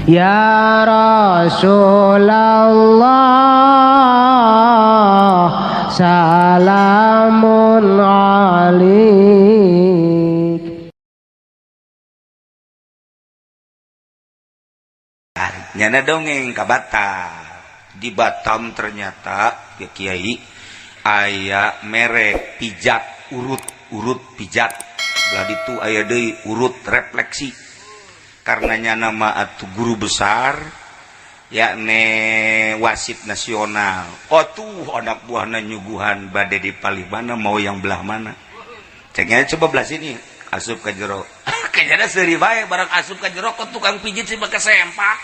Ya Rasulullah salamun alaik. Nyana dongeng ka Batam. Di Batam ternyata ya kiai aya merek pijat urut, urut pijat. Belah ditu aya deui urut refleksi. Karenanya nama atuh guru besar yakni wasit nasional. Oh tuh anak buahna nyuguhan bade di palih mana, mau yang belah mana. Ceknya coba belah sini, asup ka jero. Kayaknya seuri bae barang asup ka jero kok tukang pijit sih make sempak.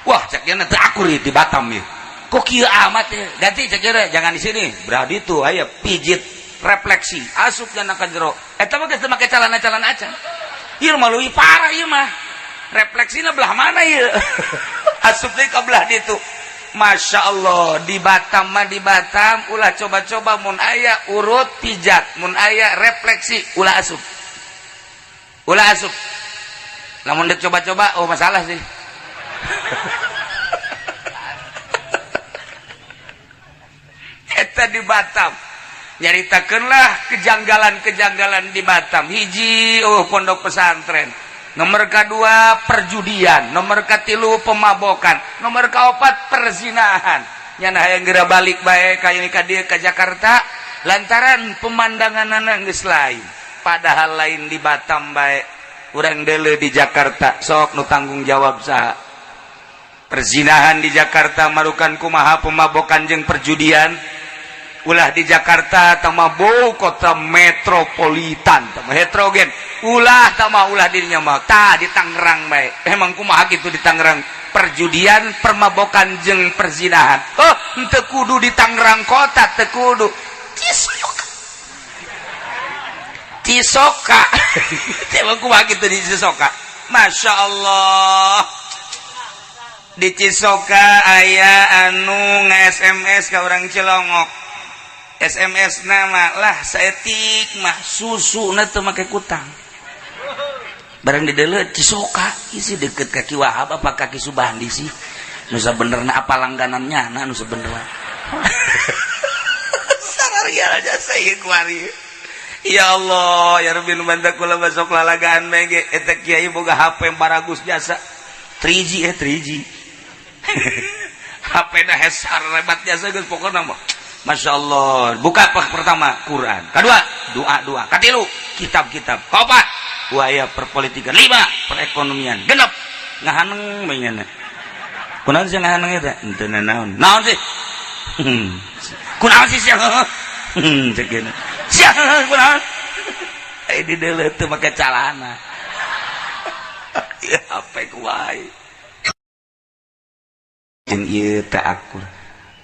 Wah, ceknya teu akur ieu di Batam ieu. Kok kieu amat ya? Ganti ceknya, jangan di sini. Belah ditu aya pijit refleksi, asup kana ka jero. Eta mah geus teu make calana-calana acan. Ieu mah leuwih parah ieu mah. Refleksina belah mana ieu? Asup deui ka belah ditu. Masya Allah, di Batam mah, di Batam ulah coba-coba mun aya urut pijat, mun aya refleksi ulah asup. Ulah asup. Lamun dek coba-coba, oh masalah sih. Eta di Batam. Nyaritakeunlah kejanggalan-kejanggalan di Batam. Hiji, oh pondok pesantren. Nomor kedua perjudian, nomor katilu pemabokan, nomor keempat perzinahan. Nyana hayang geura balik bae ka ieu ka dieu ka Jakarta lantaran pemandanganana geus lain. Padahal lain di Batam bae, urang deuleu di Jakarta sok nu tanggung jawab saha? Perzinahan di Jakarta marukan kumaha, pemabokan jeung perjudian. Ulah di Jakarta tama kota metropolitan, tama heterogen. Ulah tama ulah dirinya mah tah di Tangerang bae. Emang kumaha gitu di Tangerang perjudian, permabokan jeung perzinahan. Oh, henteu kudu di Tangerang kota, teu kudu. Cisoka. Cisoka. Emang kumaha gitu di Cisoka? Masya Allah. Di Cisoka aya anu nge-SMS ka urang Cilongok. SMS nama lah saeutik mah susu na teu make kutang. Barang di deuleu Cisoka isi deket kaki Wahab apa kaki Subandi sih? Nu sabenerna apa langganannya na nu sabenerna. Sararia aja saya kuari. Ya Allah, ya Rabbi nu bantak kula besok lalagaan mege eta kiai boga HP baragus jasa. 3G 3G. HP na hesar hebat jasa geus pokona mah. Masya Allah, buka pertama Quran, kedua doa-doa, katilu kitab-kitab, keempat waya perpolitikan, lima perekonomian, genep ngahaneng mainnya. Kunaon sih ngahaneng eta? Henteu naon. Naon sih? Kunaon sih sia? Cek gini. Sia kunaon? Eh di deuleu teu make calana. Ya HP ku wae. Jeung ieu teu akur.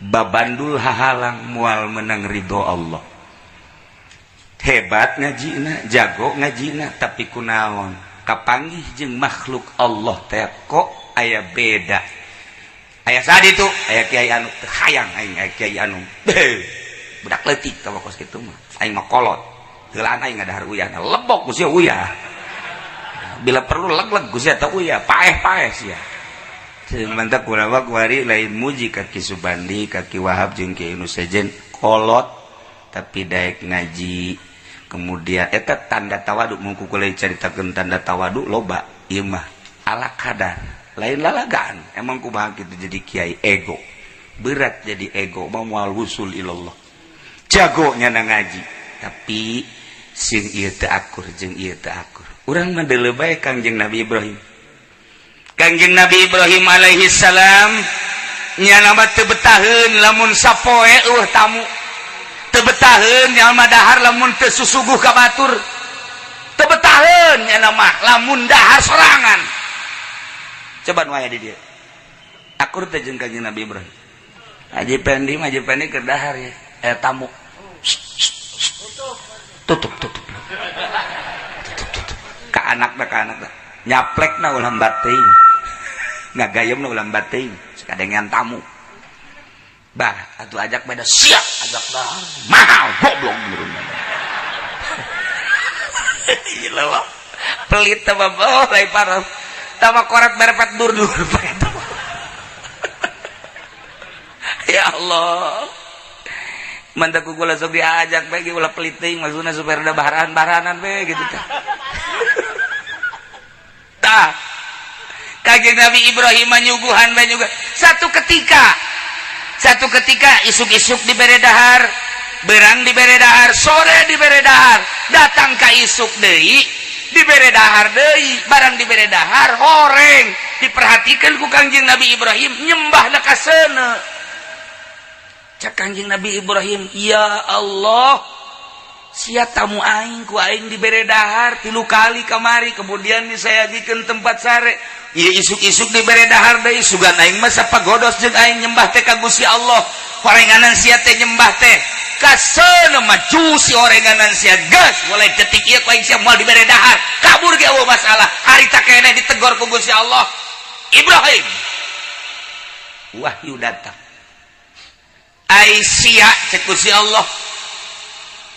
Babandul hahalang mual menang ridho Allah. Hebat ngajina, jago ngajina, tapi kunaon kapanggih jeung makhluk Allah teh kok aya beda. Aya saha ditu? Aya kiai anu teu hayang aing aya kiai anu. Budak leutik tah kos kitu mah. Aing mah kolot. Heulaan aing ngadahar uyahna lebok ku sia uyah. Bila perlu leg-leg ku sia teh uyah, paeh-paeh sia. Mantap kula kuari lain muji kaki Subandi, kaki Wahab jeung Kiai nu sejen kolot tapi daek ngaji. Kemudian eta tanda tawadu mun ku kula caritakeun tanda tawadu loba ieu mah ala kadar lain lalagaan. Emang kumaha kitu jadi kiai ego berat, jadi ego mah moal wusul ilallah. Jago nyana ngaji tapi sing ieu teu akur jeung ieu teu akur. Urang mah deuleu bae Kangjeng Nabi Ibrahim. Kangjeng Nabi Ibrahim alaihi salam nyana mah teu betaheun lamun sapoe eueuh tamu. Teu betaheun nyana mah dahar lamun teu susuguh ka batur. Teu betaheun nyana mah lamun dahar sorangan. Coba nu aya di dieu. Akur teh jeung Kangjeng Nabi Ibrahim. Haji Pendi, Haji Pendi keur dahar ya. Tamu. Tutup, tutup. Tutup, tutup. Ka anakna, ka anakna. Nyaplekna ulah teuing. Ngagayemna ulah teuing. Sakadengean tamu. Bah, atuh ajak beda siap, ajak dahar. Mahal, goblok menurut. Gila, pelit teh mah, oh, lain parah. Tama koret berepet dur dur. Ya Allah. Mantap ku kula sok diajak bae ulah pelit teuing, maksudna supaya rada baharan-baharanan bae gitu tah. Tah. Kanjeng Nabi Ibrahim nyuguhan bae juga. Satu ketika isuk-isuk dibere dahar, berang dibere dahar, sore dibere dahar, datang ka isuk deui dibere dahar deui, barang dibere dahar horeng diperhatikan ku Kangjeng Nabi Ibrahim nyembah ka seuneu. Cak Kangjeng Nabi Ibrahim, "Ya Allah, sia tamu aing, ku aing dibere dahar tilu kali kamari, kemudian disayagikeun tempat sare. Ieu isuk-isuk dibere dahar deui, sugan aing mah sapagodos jeung aing nyembah teh ka Gusti Allah. Horenganan sia teh nyembah teh ka seuneu majusi, horenganan sia geus mulai detik ieu ku aing sia moal dibere dahar." Kabur ge eueuh masalah. Harita keneh ditegor ku Gusti Allah. Ibrahim, wahyu datang. "Ai sia," cek Gusti Allah,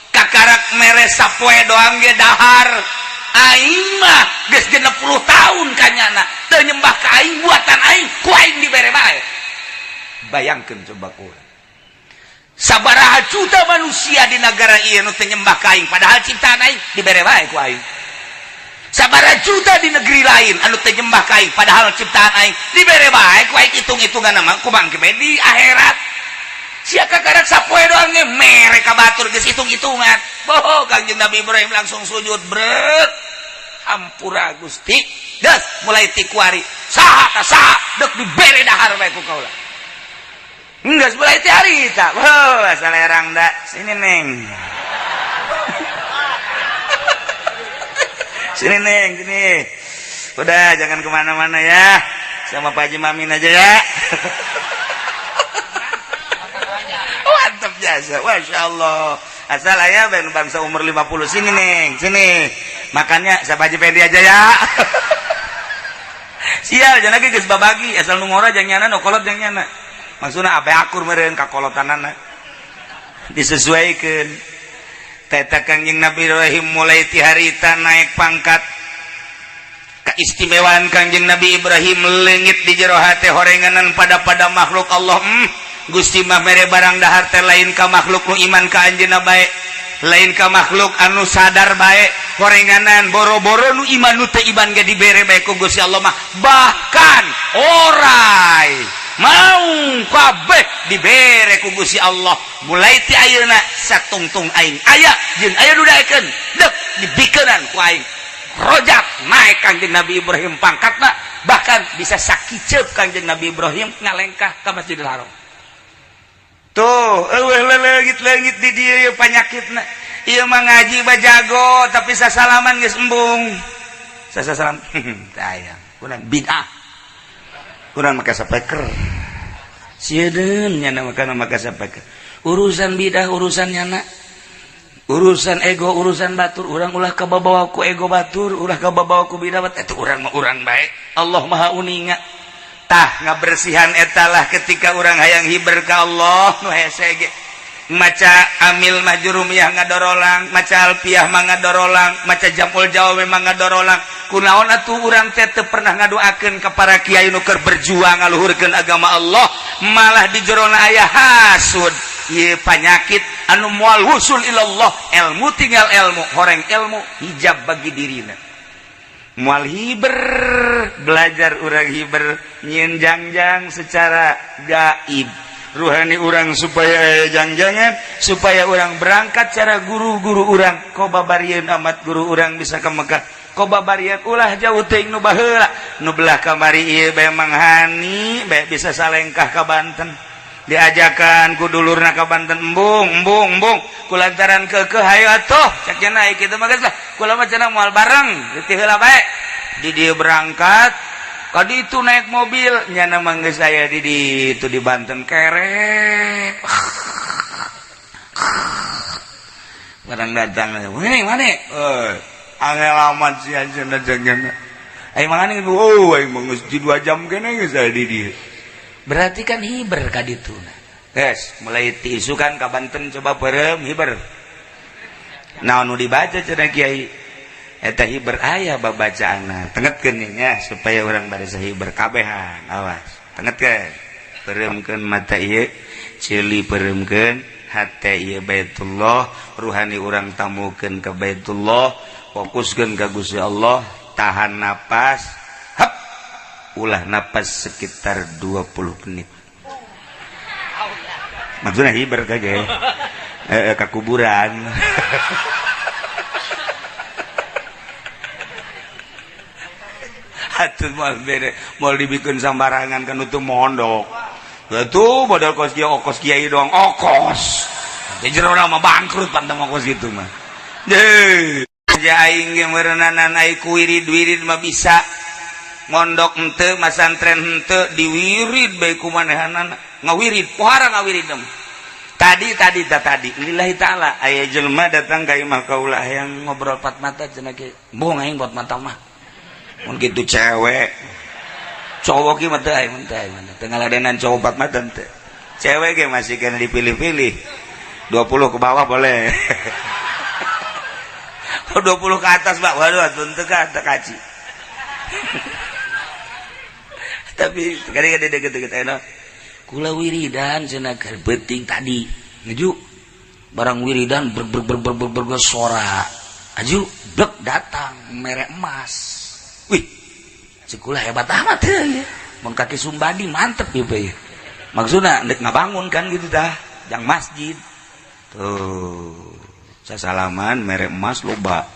"kakarak mere sapoe doang ge dahar. Aing mah geus 60 tahun kanyana teu nyembah ka aing, buatan aing, ku aing dibere bae." Bayangkeun coba ku sabaraha juta manusia di negara ieu nu teu nyembah ka aing, padahal ciptaan aing, dibere bae ku aing. Sabaraha juta di negeri lain anu teu nyembah ka aing, padahal ciptaan aing, dibere bae ku aing. Hitung-hitungan mah kumaha di akhirat? Sia kakarak sapoe doang ge mere ka batur, geus hitung-hitungan." Boho, Kangjeng Nabi Ibrahim langsung sujud brek, "Hampura, Gusti." Geus mulai ti kuari saha ka saha dek dibere dahar bae ku kaula. Geus mulai ti harita. Boh, asal erang da. Sini, Neng. Sini, Neng, sini. Udah, jangan kemana-mana ya. Sama Pak Haji Mamin aja ya. Mantap jasa, masya Allah. Asal ayah ben bangsa umur 50, sini, Neng, sini. Makannya sama Haji Fendi aja ya. Sial, jangan lagi geus babagi, asal nu ngora jang nyana, nu kolot jang nyana. Maksudna abe akur meureun ka kolotanana. Disesuaikan. Teta Kangjeng Nabi Ibrahim mulai ti harita naik pangkat. Keistimewaan Kangjeng Nabi Ibrahim leungit di jero hate horenganan pada pada makhluk Allah. Gusti mah mere barang dahar teh lain ka makhluk nu iman ka anjeunna bae, lain ka makhluk anu sadar bae. Horenganan boro-boro nu iman, nu teu iman ge dibere bae ku Gusti Allah mah. Bahkan orai mau kabeh dibere ku Gusti Allah. Mulai ti ayeuna satungtung aing aya jeung aya nu daekeun deuk dibikeunan ku aing. Rojak naik Kangjeng Nabi Ibrahim pangkatna, bahkan bisa sakiceup Kangjeng Nabi Ibrahim ngalengkah ka Masjidil Haram. Tuh, eueuh leungit-leungit di dieu panyakitna. Ieu mah ngaji bajago tapi sasalaman geus embung. Sasalam teu aya. Kunaon bid'ah. Kunaon make speaker. Sieun nyana makana make speaker. Urusan bid'ah, urusan nyana. Urusan ego, urusan batur, urang ulah kababawa ku ego batur, ulah kababawa ku bid'ah, eta urang mah urang bae. Allah Maha Uninga. Tah, ngabersihan etalah ketika urang hayang hiber ka Allah nu hese ge maca amil mah jurumiyah ngadorolang, maca alfiah mah ngadorolang, maca jamul jawami mah ngadorolang. Kunaon atuh urang teh teu pernah ngadoakeun ka para kiai nu keur berjuang ngaluhurkeun agama Allah? Malah di jerona aya hasud. Ieu panyakit anu moal wusul ilallah. Ilmu tinggal ilmu, horeng ilmu hijab bagi dirina, mual hiber. Belajar urang hiber nyieun jangjang secara gaib ruhani urang supaya jang-jangan, supaya urang berangkat cara guru-guru urang. Kobabarieun amat guru urang bisa ke Mekah, kobabarian ulah jauh teuing, nu baheula nu belah kamari ieu bae Mang Hani bae bisa salengkah ka Banten, diajakan ku dulurna ka Banten, embung embung embung kulantaran keukeuh, hayo atuh cek cenah kitu mah, geus lah kula mah cenah moal bareng, teu heula bae. Di dieu berangkat ka ditu naik mobil, nyana mah geus aya di ditu di Banten, kerek barang datang mana mana, eh angel amat sih anjeunna jangan aing mah. Oh, aing mah geus di 2 jam kene geus aya di dieu. Berarti kan hiber ka ditu. Guys, mulai tiisukan ka Banten coba perem hiber. Naon nu dibaca cenah kiai? Eta hiber aya babacaanna. Tengetkeun nya supaya urang baresa hiber kabehan. Awas. Tengetkeun. Pereumkeun mata ieu, ceuli pereumkeun, hate ieu Baitullah, ruhani urang tamukeun ka Baitullah, fokuskeun ka Gusti Allah, tahan napas. Hap. Ulah napas sekitar 20 menit. Maksudnya hiber kage. Ke kuburan. Atuh moal bere, moal dibikin sambarangan kan itu mondok. Tuh modal kos kiai, okos kiai doang, okos. Di jero mah bangkrut pantang okos gitu mah. Deuh. Ja aing ge meureunana ai ku wirid-wirid mah bisa. Mondok henteu, masantren henteu, diwirid bae ku manehanana. Ngawirid, pohara ngawirid mah. Tadi lillahi ta'ala aya jelema datang ka imah kaula hayang ngobrol pat mata cenah ge. Bohong aing buat mata mah. Mun kitu cewek. Cowok ge mah teu aing teh aing teu ngaladenan cowok pat mata teu. Cewek ge masih kena dipilih-pilih. 20 ke bawah boleh. 20 ke atas Pak, waduh atuh teu ka teu kaci. Tapi kadang-kadang deket-deket enak. Kula wiridan cenah keur beuting tadi nuju barang wiridan ber ber ber ber ber ber sora aju blek datang mere emas. Wih, cek kula hebat amat heuh ya. Mun kaki Sumbadi mantep ieu ye. Maksudna ndek ngabangun kan gitu tah, jang masjid. Tuh, sasalaman mere emas loba.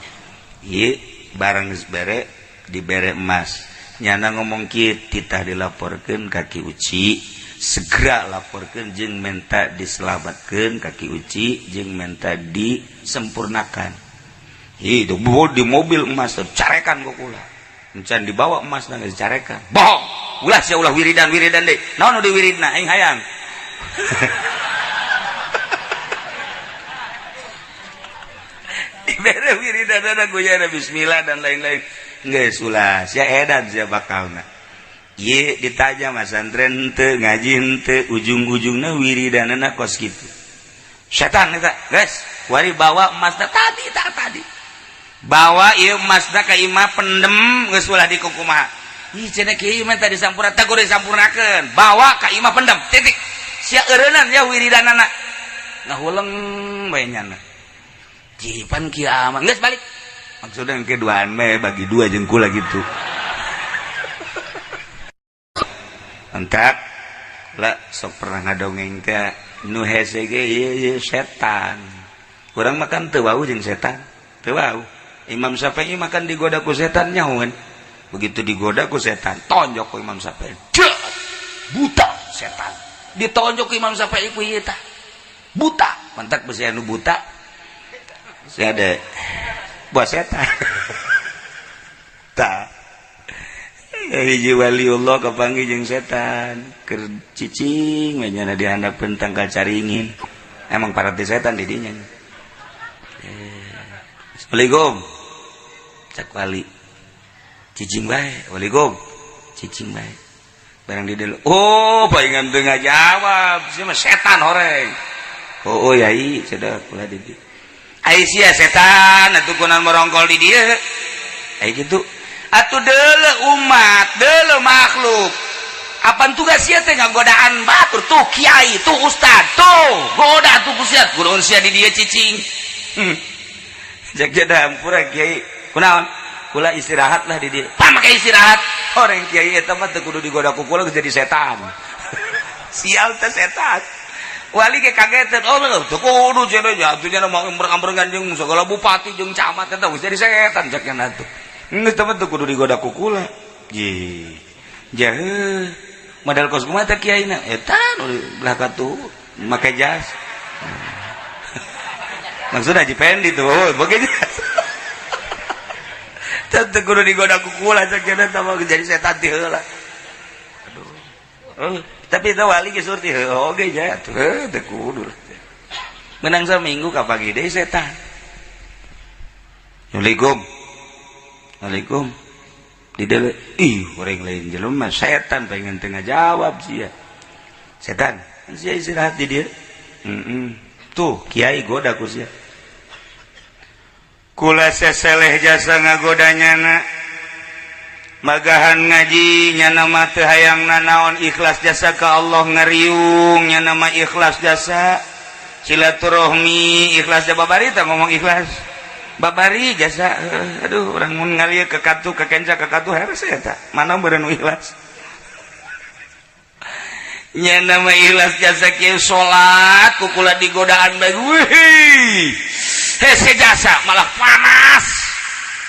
Ieu barang geus bere dibere emas. Nyana ngomong kieu titah dilaporkeun ka Ki Uci. Segera laporkan jeung menta diselamatkan kaki Uci jeung menta disempurnakan. Itu di mobil emas carekan kok kula encan dibawa emas nang dicarekan. Bohong ulah sia ulah wiridan wiridan deui naon nu diwiridna aing hayang. Dibere wiridan goyana bismillah dan lain-lain. Geus ulah sia edan sia bakalna. Ye ditanya masantren henteu ngaji henteu ujung-ujungna wiridanana kos kitu. Setan eta, guys, wari bawa emasna tadi tak tadi. Bawa ieu emasna ka imah pendem geus ulah dikukumaha. Ih cenah kieu mah tadi sampurna teh kudu disampurnakeun. Bawa ka imah pendem titik. Sia eureunnan ya wiridanana. Ngahuleng bae nyana. Jipan kieu aman geus balik. Maksudna engke duaan meh bagi dua jeung kula gitu. Entak lah sok pernah ngadongeng teh nu hese ge ieu setan. Urang makan teu wau jeung setan. Teu wau. Imam Syafi'i makan digoda ku setan nyahoan. Begitu digoda ku setan, tonjok ku Imam Syafi'i. Buta setan. Ditonjok ku Imam Syafi'i ku ieu tah. Buta. Mantak besi anu buta. Sia ada buah setan. Tah. Hiji waliullah kapanggih jeung setan keur cicing we nyana di handapeun tangkal caringin. Emang parati setan di dinya. Assalamualaikum. Cak wali. Cicing bae, waalaikum. Cicing bae. Barang di dulu. Oh, palingan teu ngajawab. Sia mah setan horeng. Oh, oh yai, cedak kula di dieu. Ai sia setan atuh kunaon morongkol di dieu. Ai kitu. Atuh deuleu umat, deuleu makhluk. Apan tugas sia teh ngagodaan batur tuh kiai, tuh ustad, tuh goda tuh ku sia, kunaon sia di dieu cicing. Jak jada hampura kiai. Kunaon? Kula istirahat lah di dieu. Pamake istirahat. Orang kiai eta mah teu kudu digoda ku kula geus jadi setan. Sial teh setan. Wali ge kagetan. Oh, teu kudu cenah atuh cenah mau ambreng-ambrengan jeung segala bupati jeung camat eta geus jadi setan cek nya atuh. Geus teh mah teu kudu digoda ku kula. Ji. Jahe. Modal kos kumaha teh kiaina? Eta nu belah katuh make jas. Maksudna Haji Pendi tuh, oh, make jas. Teu kudu digoda ku kula cek nya teh mah jadi setan ti heula. Aduh. Tapi itu wali ge surti heuh oge nya atuh teu kudu. Menang saminggu ka pagi deui setan. Assalamualaikum. Assalamualaikum. Di deuleu, ih urang lain jelema setan pengen teu ngajawab sia. Setan, sia istirahat di dieu. Tuh kiai goda ku sia. Kula seseleh jasa ngagodanyana, magahan ngaji nyana mah teu hayang nanaon, ikhlas jasa ka Allah, ngariung nyana mah ikhlas jasa, silaturahmi ikhlas jasa, babari tah ngomong ikhlas, babari jasa. Aduh, urang mun ngalieu ke katu, ke kenca, ke katu heres eta mana beureun ikhlas. Nyana mah ikhlas jasa kieu, salat ku kula digodaan bae, wih, hese jasa, malah panas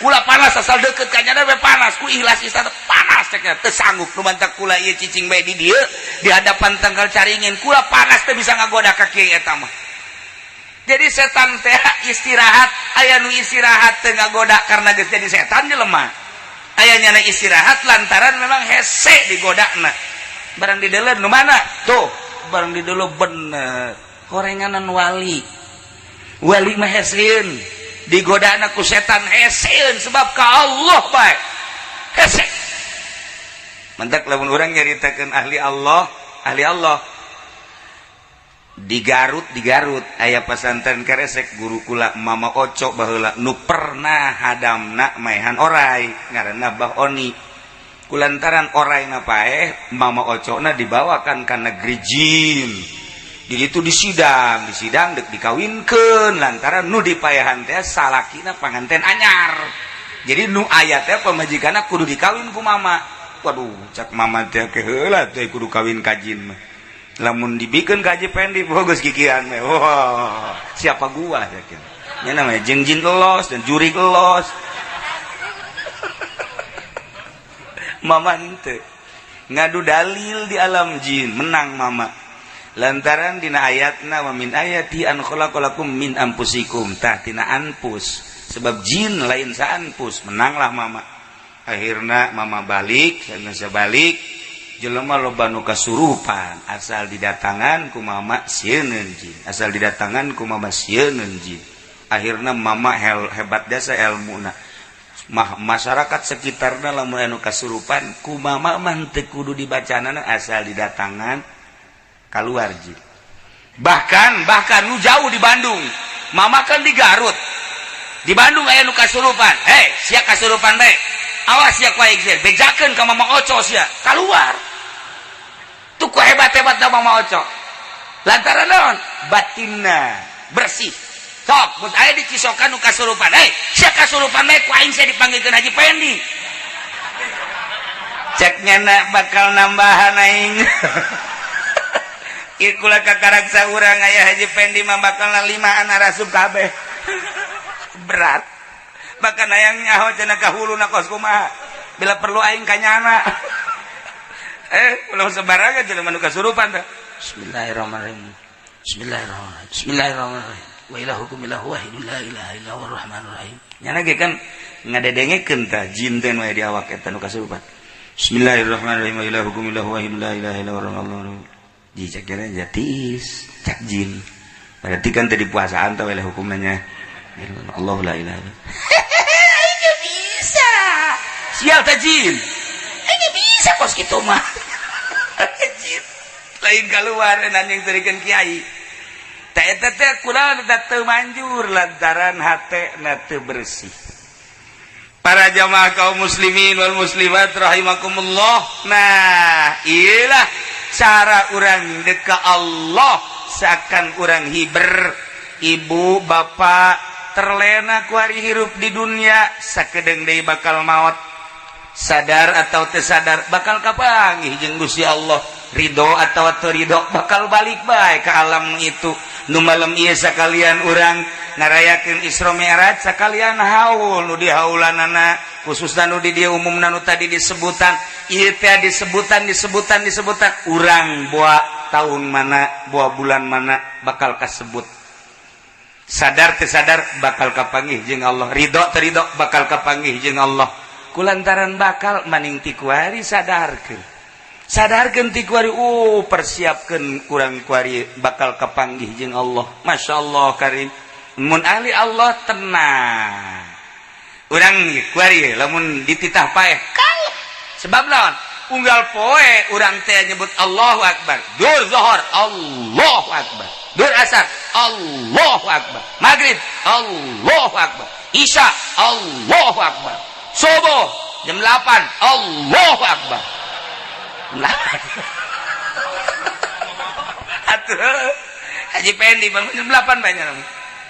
kula, panas asal deket ka nyana we panas. Ku ikhlas istana panas ceknya, teu sanggup nu mantak kula ieu cicing bae di dieu di hadapan tangkal caringin. Kula panas, teu bisa ngagoda ka kieu eta mah. Jadi setan teh istirahat, aya nu istirahat teu ngagoda karena geus jadi setan jelema, aya nyana istirahat lantaran memang hese digodana. Barang di nu mana tuh, barang di dulu bener horenganan wali. Wali mah heseun digodana ku setan, heseun sebab ka Allah bae hese. Mantak lamun urang nyaritakeun ahli Allah, ahli Allah di Garut, di Garut aya pasantren keresek, guru kula Mama Oco baheula nu pernah hadamna maehan orai, ngaranna Bah Oni. Kulantaran orai na paeh, Mama Ocona dibawakan ka negeri jin. Jadi itu disidang, disidang dek dikawinkeun lantaran nu dipayahan teh salakina panganten anyar. Jadi nu aya teh pamajikanna kudu dikawin ku mama. Waduh, cak mama teh, keheula teh kudu kawin ka jin mah. Lamun dibikeun ka Haji Pendi, bagus kikian mah. Wah, siapa gua yakin nya namanya jeung jin los dan jurig los. Mama ente ngadu dalil di alam jin, menang mama lantaran dina ayatna wa min ayati an khalaqalakum min anfusikum, tah tina anfus, sebab jin lain sa anfus. Menanglah mama. Akhirna mama balik saya balik, jelema loba nu kasurupan, asal didatangan ku mama sieun jin, asal didatangan ku mama sieun jin. Akhirna mama hebat jasa ilmuna mah, masyarakat sekitarna lamun anu kasurupan ku mama mah teu kudu dibacanana, asal didatangan keluar jin. Bahkan bahkan nu jauh di Bandung, mama kan di Garut, di Bandung aya nu kasurupan, "Hei, sia kasurupan bae, awas sia, ku aing bejakeun ka Mama Oco, sia keluar." Tuh ku hebat-hebat da Mama Oco lantaran naon? Batinna bersih. Sok mun aya di Cisokan nu kasurupan, "Hei, sia kasurupan bae, ku aing sia dipanggilkeun Haji Pendi," cek nyana bakal nambahan aing. Kula kakarak saurang aya Haji Pendi mah bakal limaan arasup kabeh, berat. Bahkan hayang nyaho cenah ka huluna kos kumaha, bila perlu aing ka nyana. Ulah sembarangan jelema nu kasurupan teh. Bismillahirrahmanirrahim, bismillahirrahmanirrahim, bismillahirrahmanirrahim, wa ilahukum ilahu wahidun, la ilaha illa huwar rahmanur rahim. Nyana ge kan ngadedengekeun tah jin teh nu aya di awak eta nu kasurupan. Bismillahirrahmanirrahim, wa ilahukum ilahu wahidun, la ilaha illa huwar rahmanur rahim. Ji cek kira jatis cak jin, berarti kan tadi puasaan tah oleh hukumnya Allah la ilaha illa. Aing bisa sial teh jin, aing bisa kos kitu mah. Jin lain keluar anjing terikeun kiai teh. Eta teh kula teu manjur lantaran hate na teu bersih. Para jamaah kaum muslimin wal muslimat rahimakumullah, nah iyalah cara urang deka Allah, seakan urang hiber. Ibu bapak terlena ku hari hirup di dunia, sakedeng deui bakal maut, sadar atau tersadar bakal kapanggih jeung Gusti Allah, ridho atau teu ridho bakal balik bae ke alam itu. Nu malam ieu sakalian urang ngarayakeun Isra Mi'raj, sakalian haul nu di haulanana, khususna nu di dieu, umumna nu tadi disebutan ieu teh, disebutan disebutan disebutan urang boa tahun mana, boa bulan mana, bakal kasebut. Sadar teu sadar bakal kapanggih jeung Allah, ridho teu ridho bakal kapanggih jeung Allah. Kulantaran bakal, maning ti kuari sadarkeun, sadarkeun ti kuari, oh, persiapkeun kurang kuari bakal kapanggih jeung Allah. Masya Allah karim, mun ahli Allah tenang. Urang kuari lamun dititah paeh kalem, sebab naon? Unggal poe urang teh nyebut Allahu Akbar, dur zuhur Allahu Akbar, dur asar Allahu Akbar, maghrib Allahu Akbar. Isya, Allahu Akbar. Subuh jam 8, Allahu Akbar. 8. Atuh Haji Pendi bangun jam 8 banyak.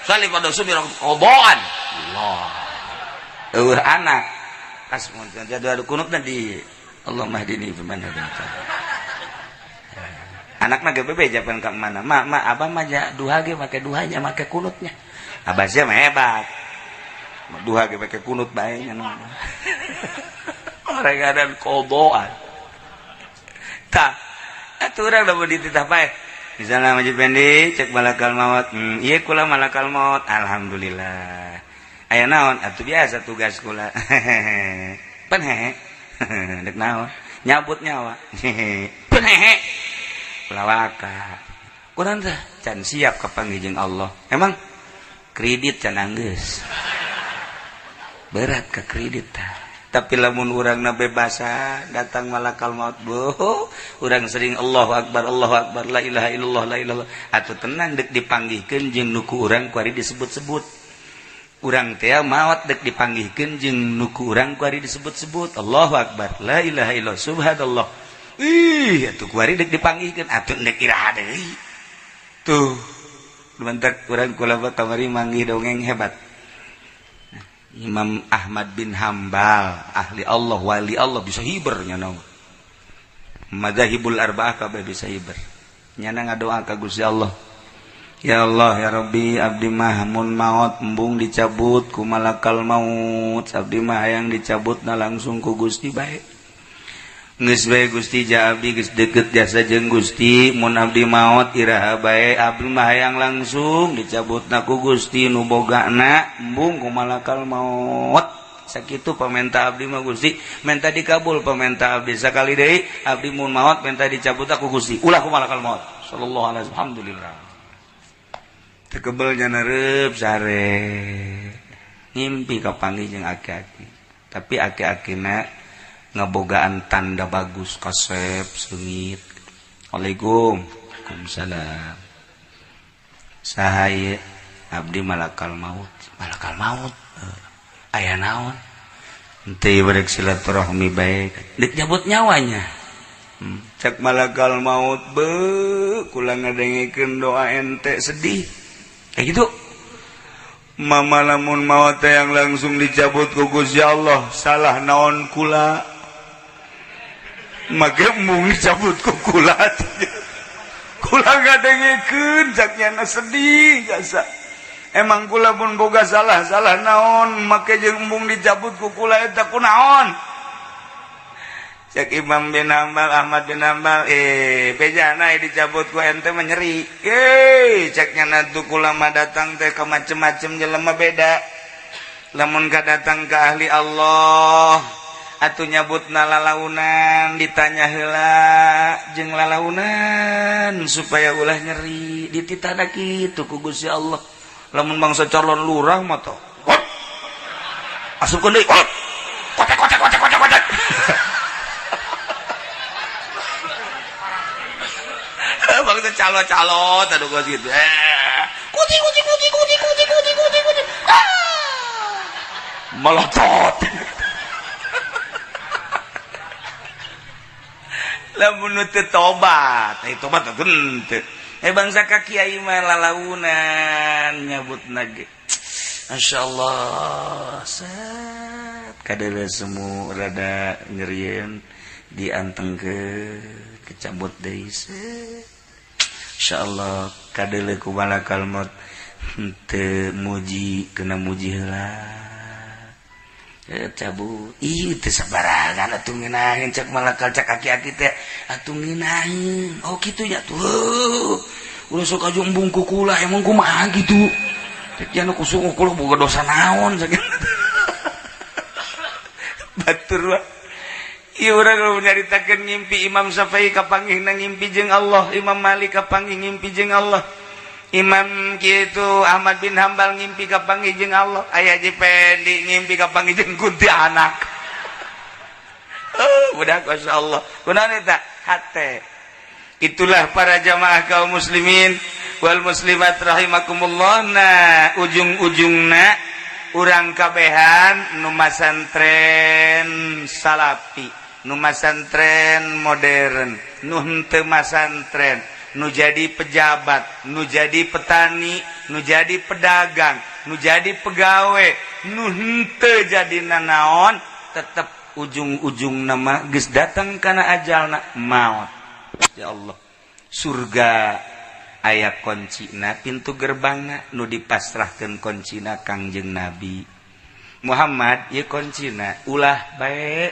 Sali pada subuh qodoan. Allah. Eueuh anak. Kas mun jadwal kunut di Allah mahdini fiman hadaita. Anak mah ge japan ka mana? Ma, ma abah mah ja duha ge make duhanya, make kunutnya. Abah sia mah hebat. Duha ge make kunut bae nya. Orang ada qodoan. Tah, atuh urang lamun dititah bae. Misalnya Haji Pendi cek malakal maut, iya kula malakal maut, alhamdulillah. Aya naon? Atuh biasa tugas kula. Pan hehe. Dek naon? Nyabut nyawa. Pan hehe. Pelawaka. Kurang teh can siap kapanggih jeung Allah. Emang kredit can anggeus. Berat ke kredit tah. Tapi lamun urangna bebasan datang malakal maut, boh, urang sering Allahu Akbar, Allahu Akbar, la ilaha illallah, la ilaha illallah. Atuh tenang, dek dipanggihkeun jeung nu ku urang kuari disebut-sebut. Urang teh maot dek dipanggihkeun jeung nu ku urang kuari disebut-sebut. Allahu Akbar, la ilaha illallah, subhanallah. Ih, atuh kuari dek dipanggihkeun, atuh dek iraha deui. Tuh, mantak urang kula kamari manggih dongeng hebat. Imam Ahmad bin Hambal, ahli Allah, wali Allah, bisa hiber nyana. Madzahibul arba'ah kabeh bisa hiber. Nyana ngadoa ka Gusti Allah. Ya Allah, ya Rabbi, abdi mah mun maot embung dicabut ku malakal maut. Abdi mah hayang dicabut na langsung ku Gusti bae. Geus bae Gusti, ja abdi geus deket jasa jeung Gusti, mun abdi maot iraha bae, abdi mah hayang langsung dicabut na ku Gusti nu bogana, embung ku malakal maut. Sakitu pamenta abdi mah Gusti, menta dikabul pamenta abdi. Sakali deui, abdi mun maot menta dicabut ku Gusti, ulah ku malakal maut. Sallallahu alaihi wasallam. Alhamdulillah. Tekebel nyana sare ngimpi kapanggih jeung aki-aki, tapi aki-akina ngabogaan tanda bagus, kasep seungit. Waalaikum. Waalaikumsalam. Saha ieu? Abdi malakal maut. Malakal maut aya naon? Henteu, barek silaturahmi bae, dek nyabut nyawanya. Cek malakal maut, be kula ngadengekeun doa ente sedih kayak gitu. Mama lamun maot yang langsung dicabut ku Gusti Allah, salah naon kula make embung dicabut ku kula? Kula ngadengekeun cak nyana sedih jasa. Emang kula pun boga salah, salah naon make jeung embung dicabut ku kula eta kunaon? Cek Imam bin Hambal, Ahmad bin Hambal, eh bejana dicabut ku ente menyeri. Eh, cek nyana tuh kula mah datang teh ke macem-macem jelema beda. Lamun ka datang ke ahli Allah atuh nyabut lalaunan, ditanya heula jeung lalaunan supaya ulah nyeri, dititah kitu ku Gusti Allah. Lamun bangsa calon lurah mah tah asupkeun deui, kotek kotek kotek kotek kotek. Bangsa calo-calo aduh gua gitu. Eh, kucing kucing kucing kucing kucing kucing kucing kucing. Ah! Melotot. Lamun teu tobat, eh tobat henteu. Eh, bangsa ka kiai mah lalaunan nyabut nage. Masya Allah, set kadele semu rada nyerieun, dianteng ke kecabut deui, set. Insya Allah kadele ku malakal maut henteu muji, kena muji heula. Eh, cabut. Ih, teu sabarangan atuh ngeunaheun, cek malakal, cek aki-aki teh atuh ngeunaheun. Oh, kitu nya tuh. Ulah sok aja embung ku kula, emang kumaha gitu. Cek jana kusung kula boga dosa naon sakitu. Batur wa. Ieu urang nyaritakeun ngimpi Imam Syafi'i kapanggih ngimpi jeung Allah, Imam Malik kapanggih ngimpi jeung Allah. Imam kitu Ahmad bin Hambal ngimpi kapanggih jeung Allah. Aya Haji Pendi ngimpi kapanggih jeung kuntilanak. Oh, budak Masya Allah. Kunaon eta? Hate. Itulah para jamaah kaum muslimin wal muslimat rahimakumullah. Nah, ujung-ujungna Urang kabehan nu masantren salafi, nu masantren modern, nu henteu masantren, nu jadi pejabat, nu jadi petani, nu jadi pedagang, nu jadi pegawai, nu henteu jadi nanaon, tetep ujung-ujung nama geus datang kana ajalna maut. Ya Allah, surga aya kuncina, pintu gerbangna nu dipasrahkan kuncina Kangjeng Nabi Muhammad. Ieu kuncina, ulah bae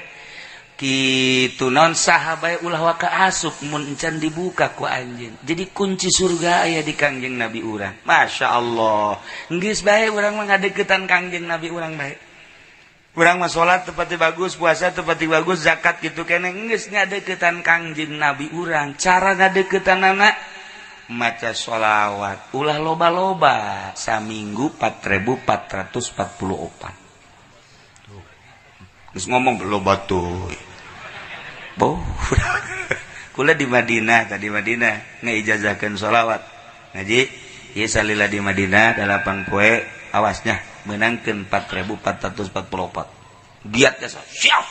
kitu non saha bae ulah waka asup mun encan dibuka ku anjeun. Jadi kunci surga aya di Kangjeng Nabi urang. Masya Allah, geus bae urang mah ngadeukeutan Kangjeng Nabi urang bae. Urang mah salat teu pati bagus, puasa teu pati bagus, zakat kitu keneh, geus ngadeukeutan Kangjeng Nabi urang. Cara ngadeukeutannana maca sholawat, ulah loba-loba, saminggu 4444. Terus ngomong loba tuh. Boh, kula di Madinah tadi, Madinah ngaijazahkeun sholawat ngaji ieu salila di Madinah 8 poe, awasnya menangkeun 4444. Giat ya, siap.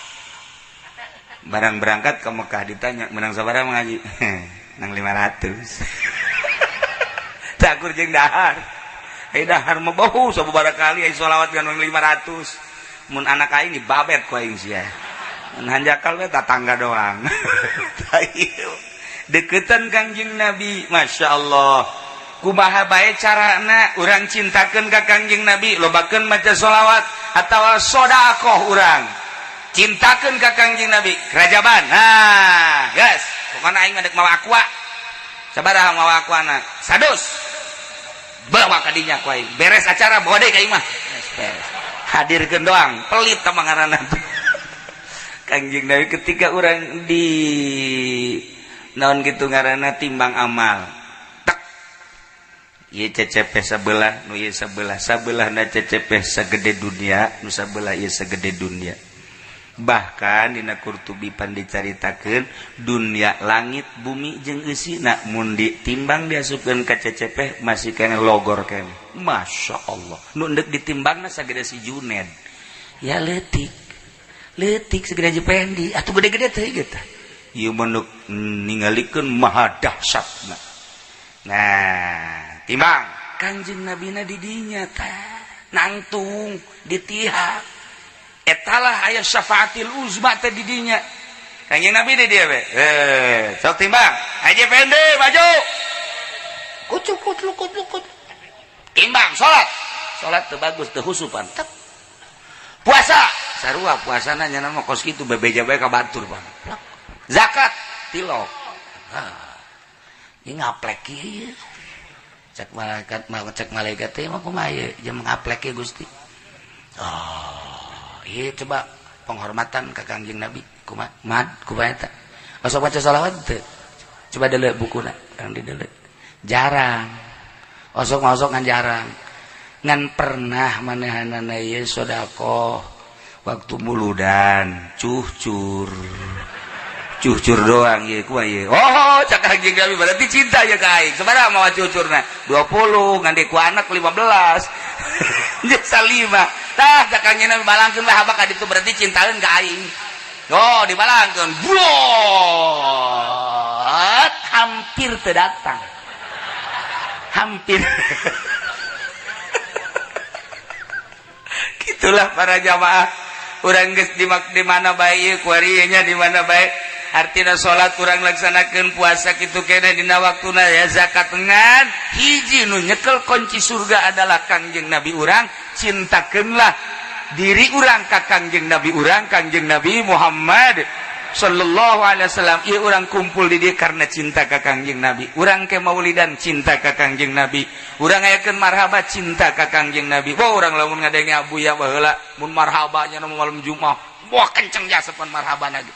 Barang berangkat ke Mekah ditanya, menang sabaraha ngaji? Nang 500. Takur jeung dahar. Eh, dahar mah bau sababaraha kali ai sholawat kan 500. Mun anak aing dibabet ku aing sia. Mun hanjakal we tatangga doang. Deketan Kangjeng Nabi, Masya Allah. Kumaha bae carana urang cintakeun ka Kangjeng Nabi? Lobakeun maca sholawat atawa sodakoh. Urang cintakeun ka Kangjeng Nabi kerajaban. Nah, guys, pokoknya aing ngadek mawa Aqua. Sabaraha mawa Aqua na? 100. Bawa ka dinya ku aing, beres acara bawa deui ka imah. Beres, hadirkeun doang. Pelit sama ngaranna Kangjeng Nabi. Ketika orang di naon gitu ngaranna, timbang amal tek, ieu CCP sebelah, nu ieu sebelah, sabelah na CCP segede dunia, nu sabelah ieu segede dunia. Bahkan dina Qurtubi pan dicaritakeun dunia, langit bumi jeung eusina mun ditimbang diasupkeun ka CCP masih keneh logor keneh. Masya Allah, nu endek ditimbangna sagede si Juned ya, leutik leutik segede Jependi atuh, gede-gede teh gitu. Ieu mah ningalikeun maha dahsyatna. Nah, timbang Kanjeng Nabina di dinya tah nangtung di tihak etalah aya syafaatil uzma teh di dinya Kanjeng Nabi di dia be. Eh, sok timbang aja pende maju kucuk kucuk kucuk kucuk. Timbang salat, salat teu bagus, teu husupan tek. Puasa sarua, puasana nya mah kos kitu, bebeja bae ka batur pan. Zakat tilok. Ah, ini ngaplek ieu. Cek malaikat mah, cek malaikat teh mah kumaha ieu jeung ngaplek ieu Gusti? Oh iya, coba penghormatan ke Kangjeng Nabi kumaha? Mad kumaha eta? Osok baca salawat teu? Coba deuleu bukuna, yang dideuleu jarang. Osok mah osok ngan jarang, ngan pernah manehanana ieu sedekah waktu muludan, cucur cucur doang ieu kumaha ieu? Oh, cak Kangjeng Nabi, berarti cinta ya ka aing. Sabaraha mawa cucurna? 20. Ngan ku anak 15 jasa 5. Tah, cak Kangjeng Nabi, balangkeun lah habak ka ditu, berarti cintaeun ka aing. Oh, dibalangkeun buat hampir teu datang, hampir. Gitulah para jamaah. Urang geus di mana bae kuari nya, di mana bae. Artinya salat kurang laksanakan, puasa kitu keneh dina waktuna ya, zakat. Ngan hiji nu nyekel kunci surga adalah Kangjeng Nabi urang. Cintakeunlah diri urang ka Kangjeng Nabi urang, Kangjeng Nabi Muhammad sallallahu alaihi wasallam. Ieu urang kumpul di dieu karena cinta ka Kangjeng Nabi. Urang ke maulidan cinta ka Kangjeng Nabi. Urang ngayakeun marhaba cinta ka Kangjeng Nabi. Wah, urang lamun ngadenge Abuya baheula mun marhabanya nu malam Jumat, wah, kenceng jasa pun marhaba lagi.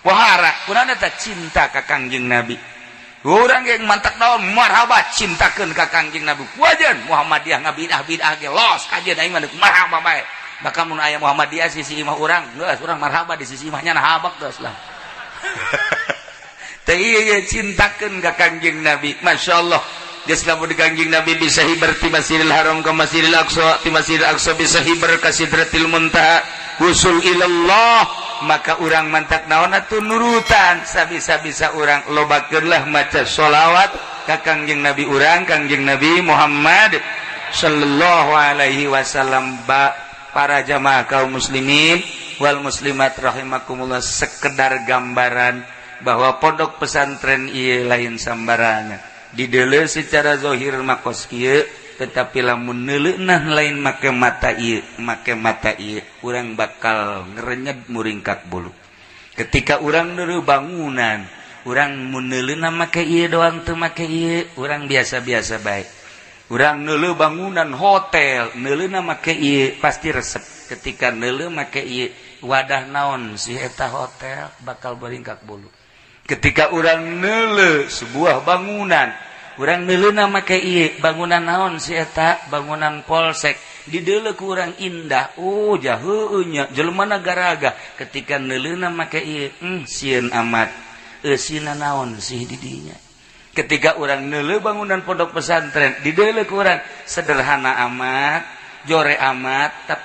Wahara kunaon eta? Cinta ka Kangjeng Nabi. Urang ge mantak naon marhaba, cintakeun ka Kangjeng Nabi. Wajan Muhammadiyah ngabidah bidah ge los kajeun, aing mah marhaba bae. Bahkan mun aya Muhammadiyah sisi imah urang, geus urang marhaba di sisi imahnya, nah habak geus lah. Teh ieu cintakeun ka Kangjeng Nabi. Masya Allah. Geus lamun di Kangjeng Nabi bisa hiber ti Masjidil Haram ke Masjidil Aqsa, ti Masjidil Aqsa bisa hiber ka Sidratil Muntaha, wusul ilallah. Maka urang mantak naon atuh? Nurutan. Sabisa-bisa urang lobakeun lah maca sholawat ka Kangjeng Nabi urang, Kangjeng Nabi Muhammad sallallahu alaihi wasallam. Ba para jamaah kaum muslimin wal muslimat rahimakumullah, sekedar gambaran bahwa pondok pesantren ieu lain sambarangan. Dideuleu secara zahir mah kos kieu, tetapi lamun neuleunah lain make mata ieu, make mata ieu, urang bakal ngerenyed muringkak bulu. Ketika urang neuleu bangunan, urang mun neuleuna make ieu doang, teu make ieu, urang biasa-biasa bae. Urang neuleu bangunan hotel, neuleuna make ieu pasti resep. Ketika neuleu make ieu, wadah naon sih eta hotel, bakal beringkak bulu. Ketika urang neuleu sebuah bangunan, urang neuleuna make ieu, bangunan naon sih eta, bangunan polsek, dideuleu ku urang indah, oh jaheueuh nya, jelema garaga. Ketika neuleuna make ieu, sieun amat, eusina naon sih di dinya. Ketika urang neuleu bangunan pondok pesantren, dideuleu ku urang sederhana amat, jore amat, tapi